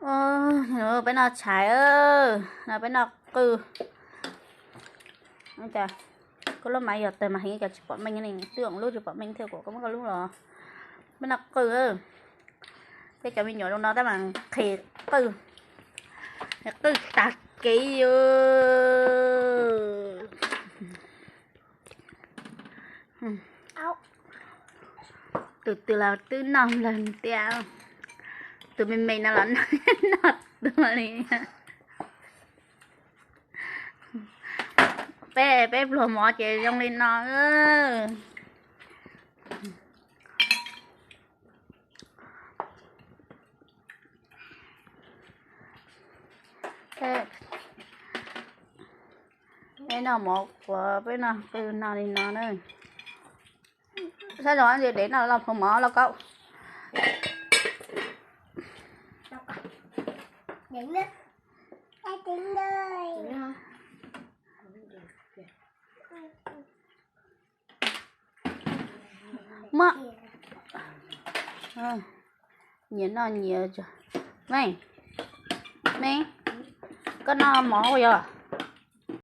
Peb noj tshais, no peb noj qwj. Koj lub mas yog tawg mas heev, cas tsis pom meej ne, twb oo lub tsis pom meej thiab, kuv muab koj lub los. Peb noj qwj, peb cov me nyuam zoo no tab mas qhis qwj, qwj tag kev. Tus twg los twb noj nplawg tiag, tus me me no los noj, noj tuag li. Peb, peb pluas mov ces zoo li no. Peb noj mov quav, peb noj qwj no li no na. Saib zoo ntsis dev no los phuv mov lauj kaub. Muab, nyias noj nyias. Me, me, koj noj mov ua yog?